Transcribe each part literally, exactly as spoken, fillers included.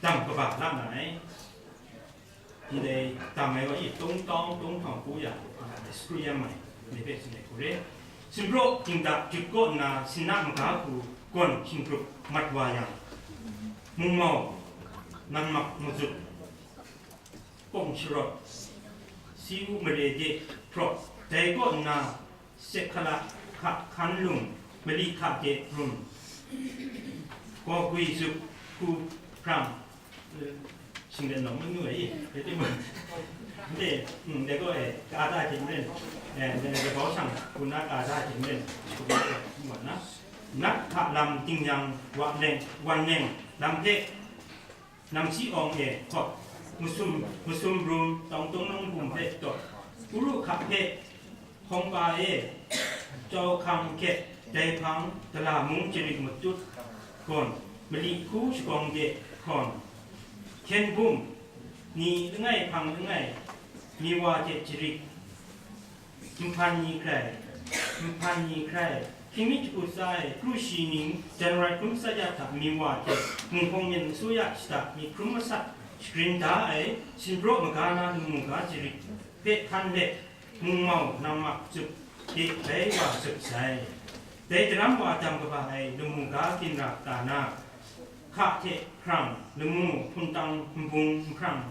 dam kaba la nga ai. Ndai dam ai wa i tong tawng tong hpang ku ya, a, S P M I, ne pe sin ai ku re. Sinpraw dingda jut kaw nna sinna maga hku gawn hkying grup mat wa yang, mungmau, nang mak mazut, kawng sharawt, si u mare de hpraw, dai kaw nna, sekhala hka hkan lung, mali hka de rum, gaw gwi zup hku hprang, eh, shinglet nawng manu ai, eh, de, mm, de gaw, eh, ka da hte maren, eh, de, de bau shang, ku na ka da hte maren, ku na, na, nat hka lam ting yang, wa leng, wan leng, lam hte, Namsi awng e hkawp, masum, masum brum, tawng tawng nang bum hpe tawt, Uru hkap hpe, hkawng pa e, chyau hkang hkyet, dai hpang, dala mung jarit matut, gawn, mali hku shagawng de hkawn, hkyen bum, ni langai hpang langai, mi wa hte jarit, Nhpan ni hkrai, nhpan ni hkrai, hkying mi jahku tsa ai, kru shi ning, January hkrum tsat ya hta mi wa hte, Munghpawng myen masu ya shata mi hkrum masat, shagrin da ai, sinpraw maga na lamu ga jarit hpe hkan let, mungmau nang mak zup de bai wa zup sai. Dai daram wa dam kaba ai lamu ga ginra ta na, hka hte hkrang, lamu, hpuntang, nbung, nhprang,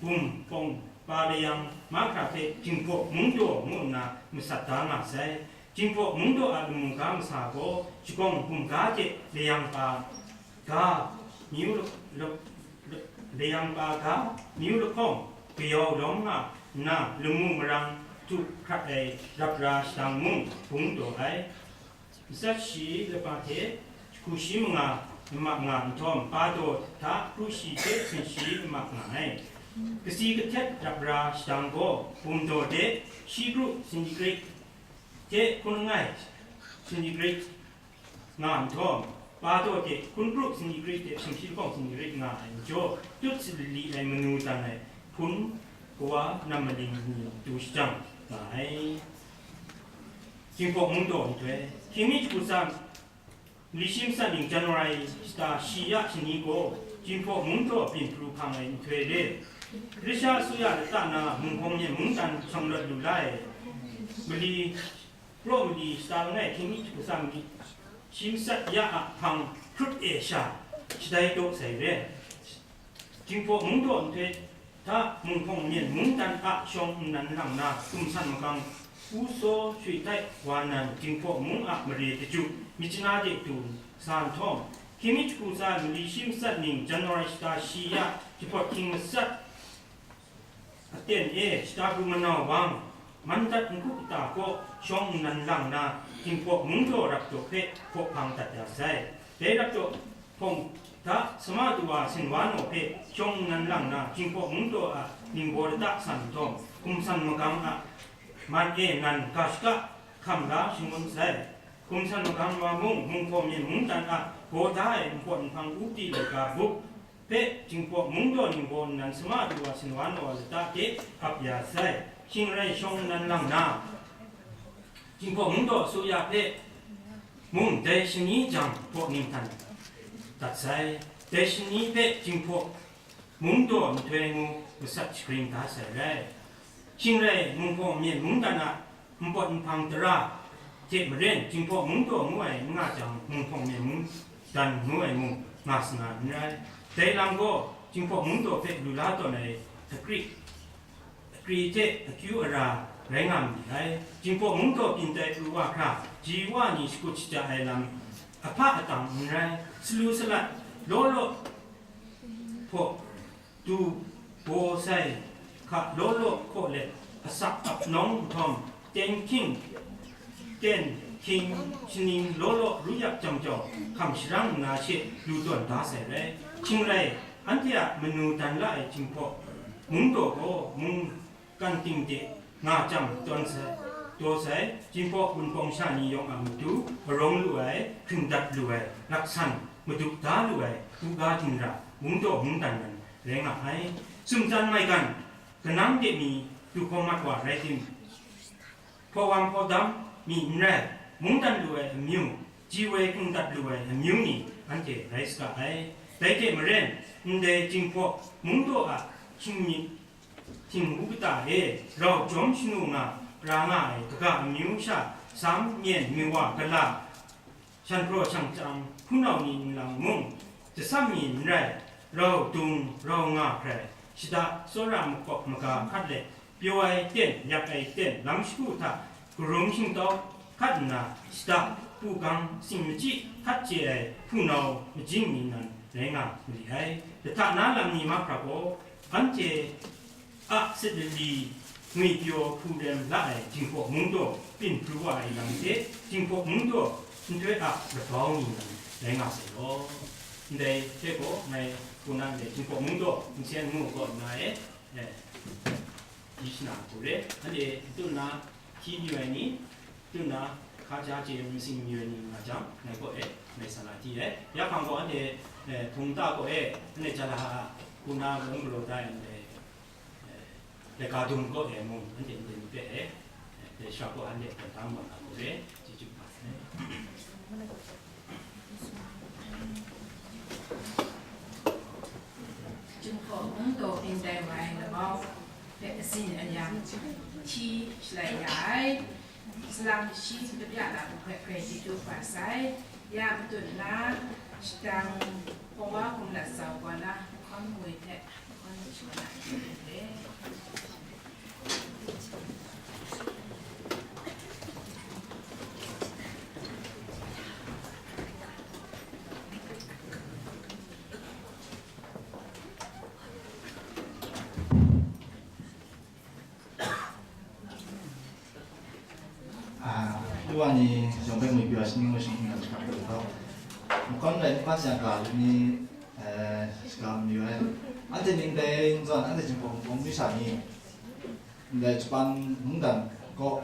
bum, pawng, pa layang, mahkra hte Jinghpaw Mungdaw ngu nna masat da nga sai. Jinghpaw Mungdaw a lamu ga masa gaw, shagawng bum ga hte layang pa ga, myu la-, la-, la-, layang pa ga, myu lahkawng, kayau lawm nga nna, lamu marang htu hkrat ai rap ra shadang mung bung taw ai. Matsat shi lapa hte jahku shi manga lamak nga nhtawm, pa daw hta kru shi hte sen shi lamak nga ai. Kasi kahtet rap ra shadang gaw, bum daw de, shi kru centigrade hte hkun langai centigrade nga nhtawm, pa daw hte hkun kru centigrade hte shingshi lahkawng centigrade nga ai majaw, tut sali ai manu dan ai hpun kawa nam maling ni tu shajang nga ai. Jinghpaw Mungdaw nhtoi, hkying mi jahku tsa, mali shi matsat ning January shata shi ya shani gaw, Jinghpaw Mungdaw byin pru hpang ai nhtoi re. Grisha asuya lata na Munghpawng myen mungdan shawng lawt lu la ai. Mali, praw mali shata langai hkying mi jahku tsa mali shi matsat ya a hpang hkrut e sha shadai daw sai re. Jinghpaw Mungdaw nhtoi hta Munghpawng myen mungdan a shawng nnan lang na, kumsan magang, u saw shui tai wa nan, Jinghpaw mung a mare daju, myit chana de du sa nhtawm, hkying mi jahku tsa mali shi matsat ning January shata shi ya jahpawt hkying matsat aten e shata pru manau wang, Mandat n-gup kata kaw shawng nnan lang na, Jinghpaw Mungdaw rapdaw hpe hpaw hpang dat ya sai. Dai rapdaw hpawng hta sama du wa sin wa naw hpe shawng nnan lang na, Jinghpaw Mungdaw a ningbaw lata san nhtawm, kumsan magang a man e nan ga shaka hkam la shangun sai. Kumsan magang wa mung, Munghpawng myen mungdan a gaw da ai npawt nhpang updi laika bup, hpe Jinghpaw Mungdaw ningbaw nnan sama du wa sin wa naw lata de ap ya sai. Shing rai shawng nnan lang na, Jinghpaw Mungdaw asuya hpe mung dai shani jang hpaw ninghtan dat sai. Dai shani hpe Jinghpaw Mungdaw nhtoi ngu masat shagrin da sai rai. Shing rai, Munghpawng myen mungdan a npawt nhpang tara hte maren, Jinghpaw Mungdaw ngu ai n nga jang, Munghpawng myen mungdan ngu ai mung nga sa nga n rai. Dai lam gaw, Jinghpaw Mungdaw hpe lu la tawn ai akri, akri hte akyu ara rai nga ma ai. Jinghpaw Mungdaw byin tai pru wa hkra, ji wa ni shakut shaja ai lam ahpa atang n rai. Salu salat, law law hpaw, du, baw sai, hka law law hkaw let, asak ap nawng nhtawm, ten hkying, ten hkying shaning law law ru yak jang jau, hkam sharang nna she lu tawn da sai rai. Shing rai, anhte a manu dan la ai Jinghpaw Mungdaw gaw mung kan ting de nga jang tawn sai, taw sai, Jinghpaw Wunpawng sha ni yawng a matu arawng lu ai, hkring dat lu ai, laksan madup da lu ai, buga ginra, Mungdaw mungdan nan, rai nga ai. Sumtsan maigan, kanang de mi du hkawm mat wa rai tim, hpaw wam hpaw dam mi n rai, mungdan lu ai amyu, ji woi hkungdat lu ai amyu ni anhte rai saga ai. Dai hte maren, ndai Jinghpaw Mungdaw a hkying myit htingbu kata e rau jawm shanu nga ra nga ai kaga amyu sha Sam, Myen, Miwa, Gala, Shanhpraw, Shangchang, hpunau ni nlang mung, jasam mi n rai, rau dung rau nga hkrai, shada tsawra mahkawp maga hkat let, pyaw ai ten, yak ai ten, lam shagu hta, karum shingtau hkat nna, shada, pugang, sing machyi hkat chye ai hpunau majing ni nan rai nga ma li ai. Lahta na lam ni mahkra gaw, anhte a sit lali ngwipyaw hpu rem la ai Jinghpaw Mungdaw byin pru wa ai lam hte, Jinghpaw Mungdaw nhtoi a labau ni nan rai nga sai law. Ndai hte gaw ngai hpunau ndai Jinghpaw Mungdaw nsen ngu gaw nna e, eh, di shana hku re, anhte n tut nna hti mayu ai ni, tut nna hkaja chye matsing mayu ai ni nga jang, ngai kaw e, ngai sa na hti ai. Ya hpang gaw anhte, eh, hpung ta kaw e, anhte ja la a, hpunau lawm galaw da ai ndai, eh, laika dum kaw e mung, anhte ndai ni hpe e, eh, dai sha gaw anhte hpe tang wa na gaw re, chyeju hpa sai. Jinghpaw Mungdaw byin tai wa ai labau hpe atsin ayam hti shalai ya ai. Salang shi Hpung Lapya Lam hpe grai chyeju hpa sai. Ya matut na, shadang Pawa Hkum Lat Sau Kaw Na, Hkawm Ngwi hte Hkawm Shawa Na Hte Hte. Ah, Iwa ni yawng hpe ngwipyaw ai shaning ngu shaning na shakap hkrit hkau. Makam rai makam sha ga lu ni, eh, shaka mayu ai. Anhte ning dai n zawn, anhte Jinghpaw Mungdaw myu sha ni, ndai Japan mungdan kaw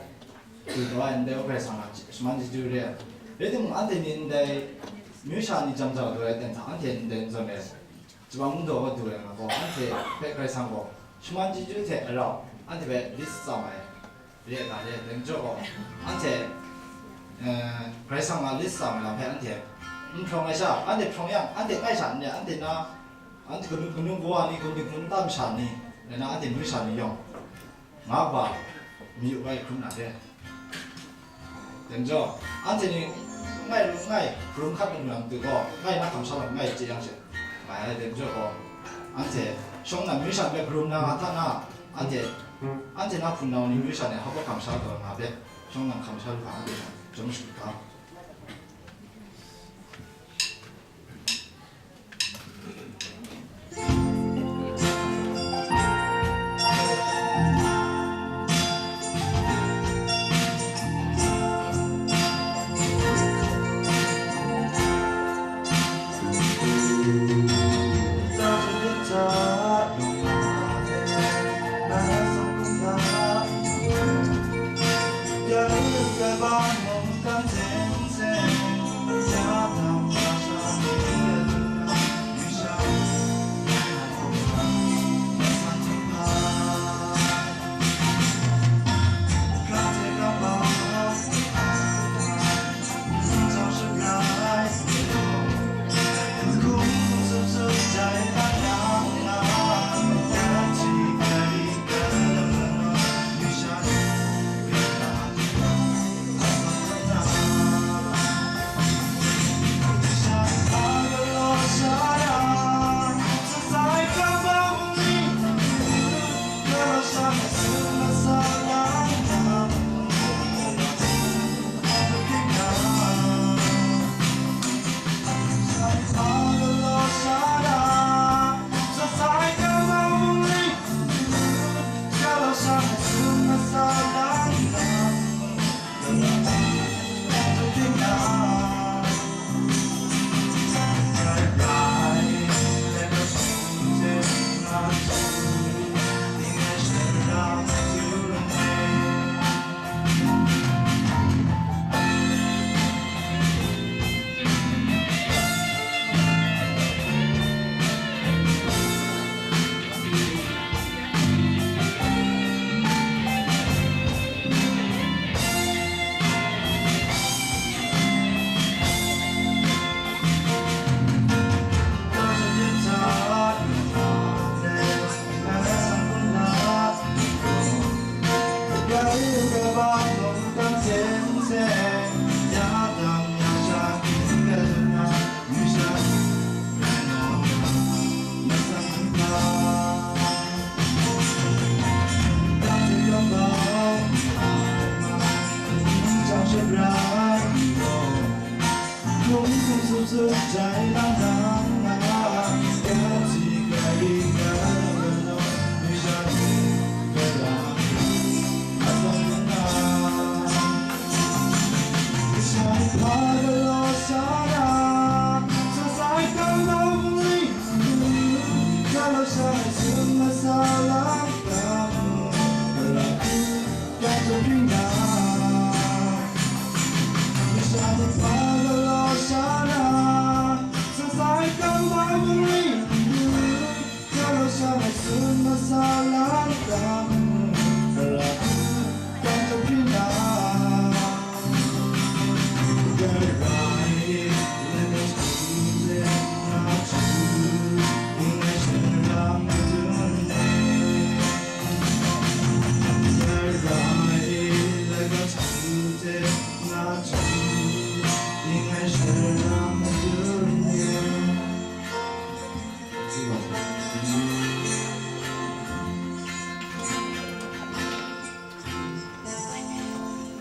du taw ai ndai Karai Kasang a shaman chyeju re ai. Rai timung, anhte ni ndai myu sha ni jam jau taw ai ten hta, anhte ndai n zawn re ai. Chyawm mungdaw wa du ai nga gaw, anhte hpe Karai Kasang gaw shaman chyeju hte arau, anhte hpe lit tsam ai re ai ga re, dai majaw gaw, anhte, eh, Karai Kasang a lit tsam ai lam hpe anhte n hprawng ai sha, anhte hprawng yang, anhte ngai sha n re, anhte na, anhte kanu, kanu kawa ni, kanu hkum tam sha ni, rai na, anhte myu sha ni yawng, nga wa mayu ai hkrum na re. Dai majaw, anhte ni ngai ru nngai, hparum hkat lu na matu gaw, ngai na kamsham ai ngai chye yang she, ngai ai dai majaw gaw, anhte shawng nnan myu sha hpe hparum na nga hta na, anhte, anhte na hpunau ni myu sha ni hpa kamsham taw nga hpe, shawng nnan kamsham lu hkra anhte jawm shagu ga.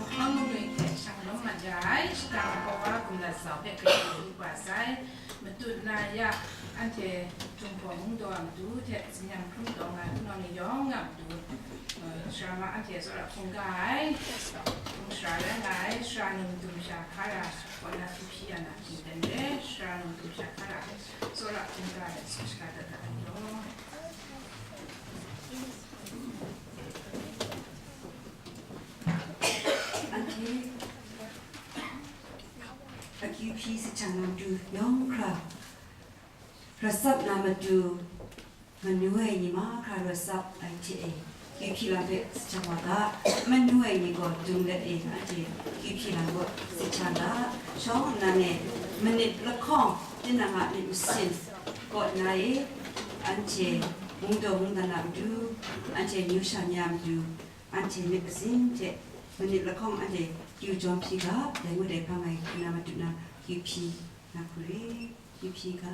Mahkang mungwi hte shang lawm mat ya ai, shadang kawa gumlat sau hpe gayu lu wa sai, matut na ya, anhte Jinghpaw Mungdaw a matu hte, zinyan hkrum taw nga ai hpunau ni yawng a matu, eh, sara ma anhte tsawra hkungga ai, hkung sara rai nga ai, sara ni madum sha hkara, kaw na hpyi hpyi ya na hkying ten re, sara ni madum sha hkara, tsawra hkungga ai, tsun shaga dat da ai law. Anhte akyu hpyi sahchang na matu yawng hkra, rat tsap na matu, manu ai ni mahkra rawt tsap ai hte e, kyu hpyi lam hpe sahchang wa ga, manu ai ni gaw dung let e, anhte kyu hpyi lam gaw sahchang ga, shawng nnan e, manit lahkawng, tinang a myit masin kaw na e, anhte mungdaw mungdan a matu, anhte amyu sha ni a matu, anhte myit kasin hte manit lahkawng anhte kyu jawm hpyi ga, dai ngut dai hpang ai hku na matu na kyu hpyi na hku re, kyu hpyi ga.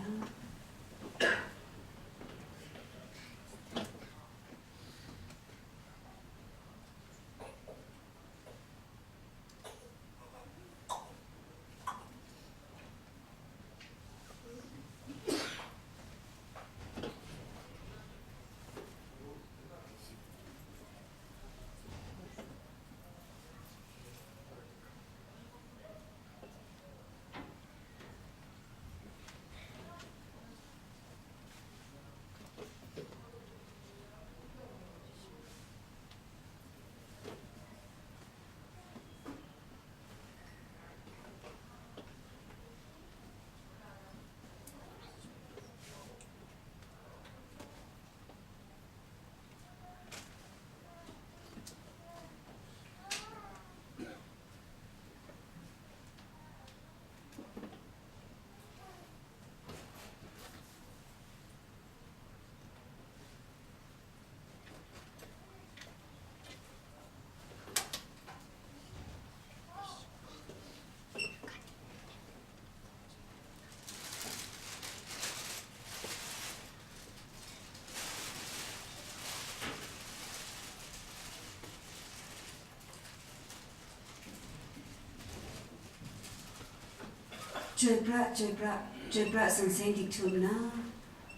Chyoi pra, chyoi pra, chyoi pra seng seng dik htu nna,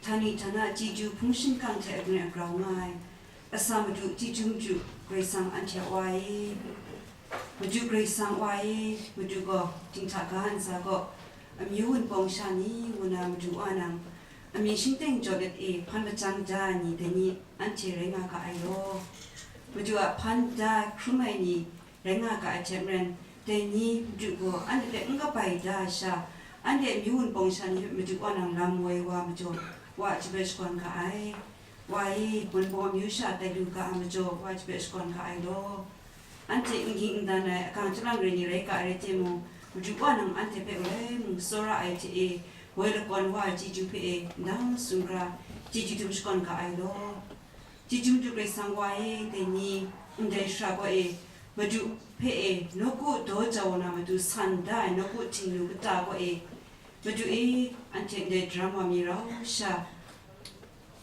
htani htana chyeju hpung shingkang hte agrin agrau nga ai, asa madu chyeju madu Karai Kasang anhte a Wa e, madu Karai Kasang Wa e, madu gaw dinghta ga ntsa gaw, amyu wunpawng sha ni ngu na madu Wa nang, amying shingteng jaw let e hpan majang da ai ni dai ni anhte rai nga ga ai law. Madu a hpan da hkrum ai ni rai nga ga ai hte maren, dai ni madu gaw anhte hpe n kabai da ai sha, anhte amyu wunpawng sha ni hpe madu Wa nang lam woi wa majaw, Wa chyoi hpe shakawn ga ai. Wa e, wunpawng amyu sha tai lu ga ai majaw, Wa chyoi hpe shakawn ga ai law. Anhte n ging n dan ai, akang chyalang re ni rai ga ai rai timung, madu Wa nang anhte hpe galoi mung tsawra ai hte e, woi lakawn wa ai chyeju hpe e, ndang sumgra, chyeju dum shakawn ga ai law. Chyeju madu Karai Kasang Wa e, dai ni, ndai shara gaw e, madu hpe e, nawku daw jau na madu san da ai nawku htingnu kata gaw e, madu e, anhte ndai daram wa mi rau sha,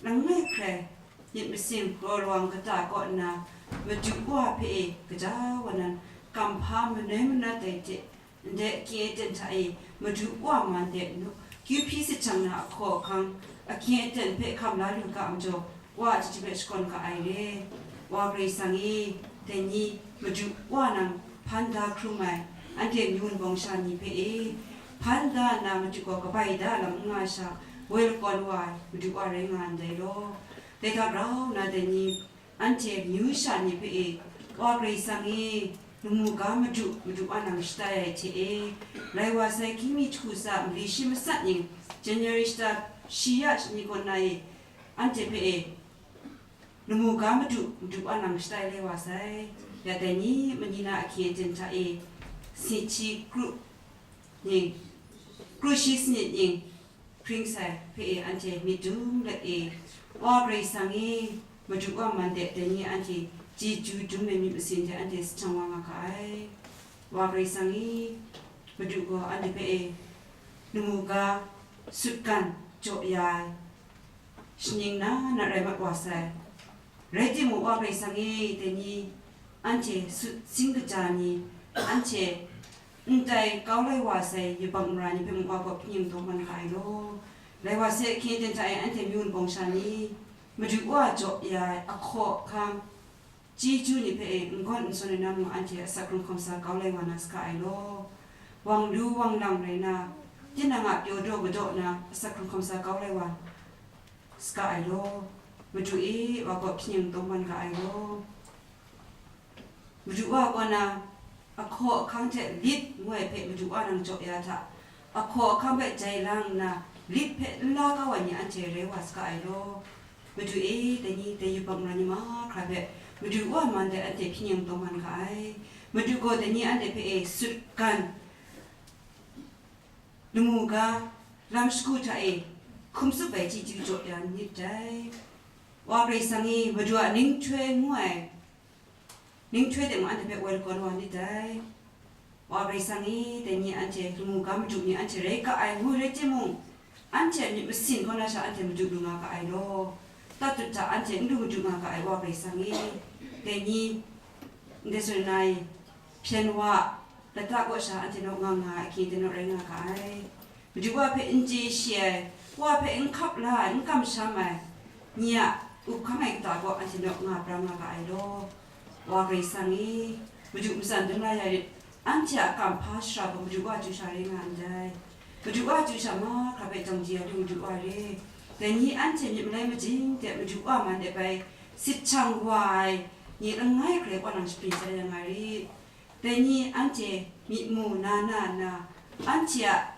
langai hkrai, myit masin raw lawang kata kaw nna, madu Wa hpe e, kaja wa nan, kamhpa manoi manat ai hte, ndai akyu aten hta e, madu Wa man de nu, kyu hpyi sahchang na ahkaw ahkang, akyu aten hpe hkam la lu ga majaw, Wa chyoi hpe shakawn ga ai re. Wa Karai Kasang e, dai ni madu Wa nang hpan da hkrum ai, anhte amyu wunpawng sha ni hpe e, hpan da nna madu gaw kabai da lam n nga sha, woi lakawn wa ai Madu wa rai nga ndai law. Dai hta grau nna dai ni, anhte myu sha ni hpe e, Wa Karai Kasang e, lamu ga madu, madu wa nang shatai ai hte e, lai wa sai hkying mi jahku tsa mali shi matsat ning, January shata shi ya shani kaw na e, anhte hpe e, lamu ga madu, madu wa nang shatai lai wa sai. Ya dai ni, mani na ahkying aten hta e, sanit shi kru ning, kru shi sanit ning, hpring sai hpe e anhte myit dum let e, Wa Karai Kasang e, madu wa man de dai ni anhte chyeju dum ai myit masin hte anhte sahtan wa nga ga ai. Wa Karai Kasang e, madu gaw anhte hpe e, lamu ga sutgan jaw ya ai shaning na na rai mat wa sai. Rai timung, Wa Karai Kasang e, dai ni anhte sut sing kaja ni, anhte ndai kau lai wa sai yubak mara ni hpe mung wa gaw hpyi ning dawng man ga ai law. Lai wa sai ahkying aten hta e anhte myu wunpawng sha ni, madu wa jaw ya ai ahkaw ahkang, chyeju ni hpe e n gawn n sawn ai na mung anhte asak hkrung hkawm sa kau lai wa na saga ai law. Wang lu wang lang rai na, tinang a pyaw daw kadaw na asak hkrung hkawm sa kau lai wa saga ai law. Madu e, wa gaw hpyi ning dawng man ga ai law. Madu wa kaw na, ahkaw ahkang hte lit ngu ai hpe madu wa nang jaw ya hta, ahkaw ahkang hpe jai lang nna, lit hpe n la kau ai ni anhte rai wa saga ai law. Madu e, dai ni, dai yubak mara ni mahkra hpe madu wa man de anhte hpyi ning dawng man ga ai. Madu gaw dai ni anhte hpe e sutgan, lamu ga, lam shagu hta e hkum tsup ai chyeju jaw ya myit dai. Wa Karai Kasang e, madu a ninghtoi ngu ai, ninghtoi de mung anhte hpe woi lakawn wa myit dai. Wa Karai Kasang e, dai ni anhte lamu ga madu ni anhte rai ga ai ngu rai timung, anhte a myit masin kaw na sha anhte madu lu nga ga ai law. Tatut hta anhte n lu madu nga ga ai, Wa Karai Kasang e. Dai ni, ndai tsun ai, hpyen wa, lata kaw sha anhte naw nga nga ai, ahkying aten naw rai nga ga ai. Madu wa hpe n chye shi ai, wa hpe n hkap la ai, n kamsham ai, nye a up hkang ai kata gaw anhte naw nga pra nga ga ai law. Wa Karai Kasang e, madu matsan dum la ya rit, anhte a kamhpa shara gaw madu wa chyu sha rai nga ndai. Madu wa chyu sha mahkra hpe jang di ya lu madu wa re. Dai ni anhte myit malai majing de madu wa man de bai sit shang wa ai ni langai hkrai kaw nang shapring sa ya nga rit. Dai ni anhte myit mu na na nna, anhte a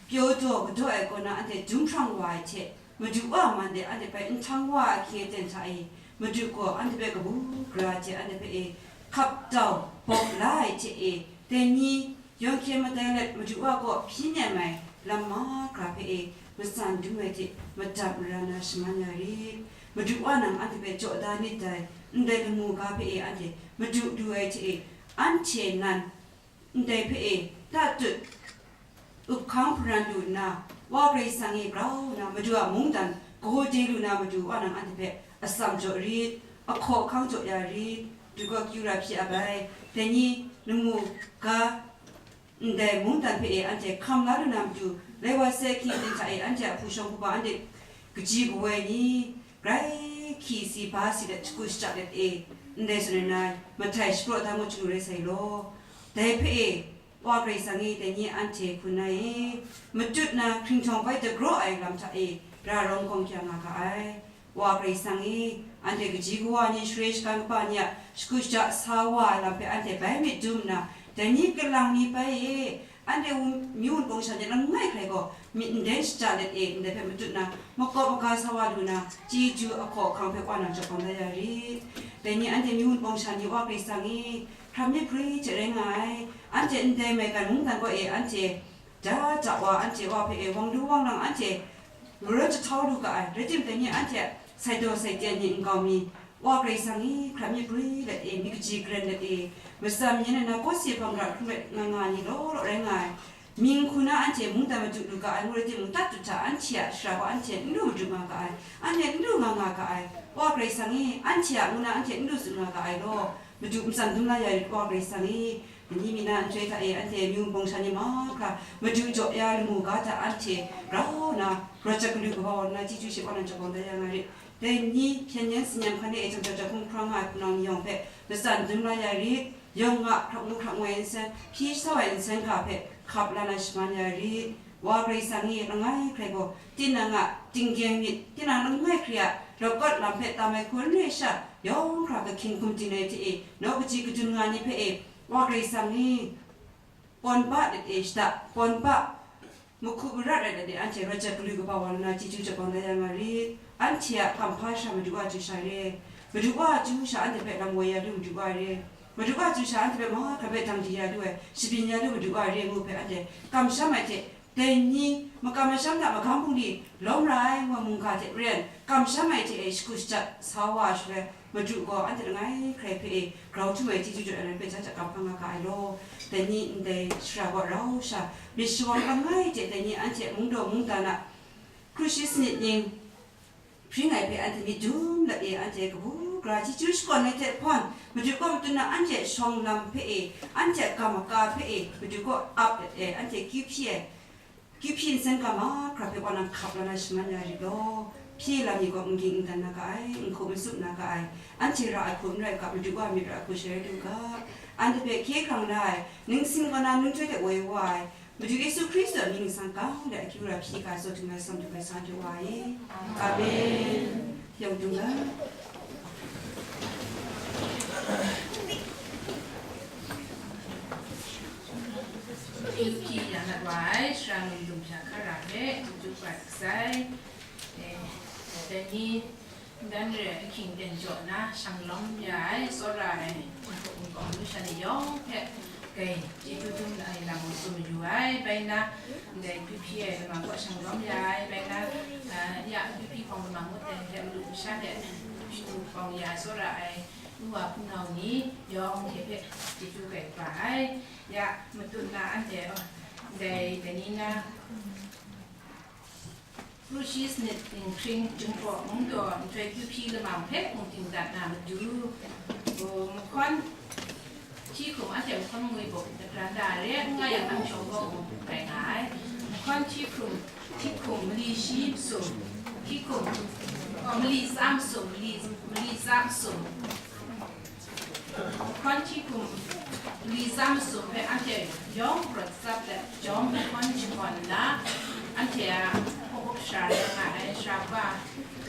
pyaw daw kadaw ai kaw na anhte dum hprang wa ai hte, madu wa man de anhte bai nhtang wa ai ahkying aten hta e, madu gaw anhte hpe kabu gara hte anhte hpe e hkap tau bawk la ai hte e, dai ni yawng hkyen madai let madu wa kaw hpyi nem ai lam mahkra hpe e matsan dum ai hte madat mara na shaman ya rit. Madu wa nang anhte hpe jaw da nit dai, ndai lamu ga hpe e anhte madu du ai hte e, anhte nan ndai hpe e tatut up hkang hparan lu nna, Wa Karai Kasang e grau nna madu a mungdan kaw de lu na madu wa nang anhte hpe atsam jaw rit, ahkaw ahkang jaw ya rit, du gaw kyu ra hpyi a bai, dai ni lamu ga ndai mungdan hpe e anhte hkam la lu na matu, lai wa sai hkying aten hta e anhte a hpu shawng hpu ba anhte kaji kawoi ni, grai hki si ba si let shagu shata let e, ndai tsun ai na, mahtai shapraw da ngut chyalu rai sai law. Dai hpe e, Wa Karai Kasang e, dai ni anhte hpun na e, matut na hkringhtawng bai dagraw ai lam hta e, ra rawng gawng kya nga ga ai. Wa Karai Kasang e, anhte kaji kawa ni share shagan kaba ni a shagu shata sa wa ai lam hpe anhte bai myit dum nna, dai ni kalang ni bai e, anhte wun, myu wunpawng sha ni langai hkrai gaw myit nden shata let e, ndai hpe matut na makawp maga sa wa lu na, chyeju ahkaw ahkang hpe wa nang jaw kau da ya rit. Dai ni anhte myu wunpawng sha ni Wa Karai Kasang e, hkram myit hpri hte rai nga ai, anhte ndai maigan mungdan kaw e anhte da da wa, anhte wa hpe e wang lu wang lang anhte marawt jahtau lu ga ai, rai timung, dai ni anhte a sai daw sai ten ni nkau mi, Wa Karai Kasang e, hkram myit hpri let e, myit kaji karen let e, matsan yen ai na kawsi hpang ra hkrung let nga nga ni law law rai nga ai, mying hku na anhte mungdan madu lu ga ai ngu rai timung, tatut hta anhte a shara gaw anhte n lu madu nga ga ai, anhte n lu nga nga ga ai, Wa Karai Kasang e, anhte a ngu na anhte n lu tsun nga ga ai law, madu matsan dum la ya rit, Wa Karai Kasang e, Ni mi na nhtoi hta e anhte myu wunpawng sha ni mahkra, madu jaw ya lamu ga hta anhte grau nna, rawt jat galu kaba wa nna, chyeju she wa nang jaw kau da ya nga rit. Dai ni hpyen yen tsin yan hkan e e jang jau jau hkrum hkra nga ai hpunau ni yawng hpe matsan dum la ya rit, yawng nga hkrap ngu hkrap ngoi ai nsen, hpyi shau ai nsen hka hpe hkap la na shaman ya rit. Wa Karai Kasang e, langai hkrai gaw tinang a tinggyeng myit, tinang langai hkrai a rawt kawt lam hpe tam ai hku n rai sha, yawng hkra kahkying hkum ting ai hte e, naw kaji kadun nga ni hpe e, Wa Karai Kasang e, pawn ba let e shada, pawn ba mahku marat rai let e, anhte rawt jat galwi kaba wa nna chyeju jawbang la ya nga rit. Anhte a kamhpa sha Madu wa chyu sha re, Madu wa chyu sha anhte hpe lam woi ya lu Madu wa re, Madu wa chyu sha anhte hpe mahkra hpe dang di ya lu ai, shabyin ya lu Madu wa re ngu hpe anhte kamsham ai hte, dai ni makam masham hta magam bungli lawm ra ai ngu ai mungga hte maren kamsham ai hte e shagu shajat sa wa ai shaloi, Madu gaw anhte langai hkrai hpe e grau htum ai chyeju jaw ai lam hpe ja ja kamhpang nga ga ai law. Dai ni ndai shara gaw rau sha, myit shawang langai hte dai ni anhte mungdaw mungdan a hkru shi sanit ning hpring ai hpe anhte myit dum let e, anhte kabu gara chyeju shakawn ai hte hpawn, Madu kaw matun na anhte shawng lam hpe e, anhte a ga maga hpe e, Madu kaw ap let e, anhte kyu hpyi ai, kyu hpyi nsen ga mahkra hpe wa nang hkap la na shaman ya rit law. Hpyi lam ni gaw n ging n dan na ga ai, n hku n tsup na ga ai, anhte ra ai hku n rai ga, Madu wa myit ra ai hku sharai lu ga. Anhte hpe hkye hkrang la ai, ningsin kaw na nunhtoi hte woi wa ai, Madu Yesu Hkristu a mying ningsang kang de akyu ra hpyi ga, tsaw dung ai, tsawm dung ai, sa du wa ai. Amen. Yawng dung ga. Hpyi ya mat wa ai, sara ngwi lum hpya hkara hpe, chyeju kaba sak sai. Eh, dai ni, Ndan re ai ahkying ten jaw na, shang lawm ya ai, tsawra ai, Jinghpaw Wunpawng mung sha ni yawng hpe, gai chyeju dum ai lam tsun mayu ai, bai na, ndai kyu hpyi ai lamang kaw shang lawm ya ai, bai na, ah, ya kyu hpyi hpawng lamang ngut ai hte malu masha hte, shadu hpawng ya tsawra ai, nwa hpunau ni yawng hte hpe chyeju gai kaba ai, ya matut na anhte, oh, ndai, dai ni na, Hkru shi sanit ning hpring Jinghpaw Wundaw nhtoi kyu hpyi lamang hpe mung ting dat na matu, mahkawn hti hkum, anhte mahkawn ngwi buk dagranda re n nga yang, anhte gaw mung rai nga ai. Mahkawn hti hkum, hti hkum mali shi masum, hti hkum, oh, mali tsa masum, mali, mali tsa masum. Mahkawn hti hkum mali tsa masum hpe anhte yawng prat tsap let, jawm mahkawn shakawn nna, anhte a hpung up sara rai nga ai sara kaba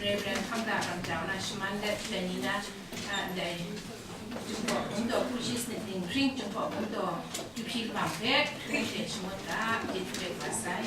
Reverend Hkangda Kamjau na shaman let, dai ni na, a, ndai Jinghpaw Wundaw hkru shi sanit ning hpring Jinghpaw Wundaw kyu hpyi lamang hpe, hkrai hte shangut ga, chyeju rai wa sai.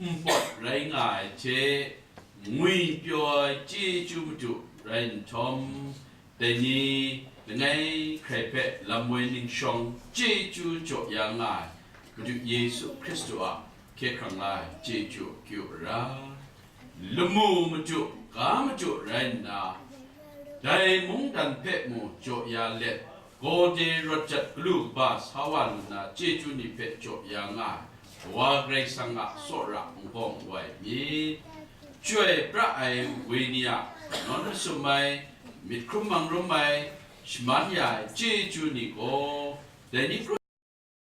npawt rai nga ai hte, ngwi pyaw ai chyeju madu rai nhtawm, dai ni langai hkrai hpe lam woi ning shawng chyeju jaw ya nga ai Madu Yesu Hkristu a hkye hkrang la ai chyeju akyu ara, lamu madu, ga madu rai nna, dai mungdan hpe mung jaw ya let, gaw de rawt jat galu kaba sa wa lu na chyeju ni hpe jaw ya nga ai Kawa Karai Kasang a tsawra n-gawng n-gawai myit. Chyoi pra ai woi ni a nawn masum ai, myit hkrum mangrum ai, shaman ya ai chyeju ni gaw, dai ni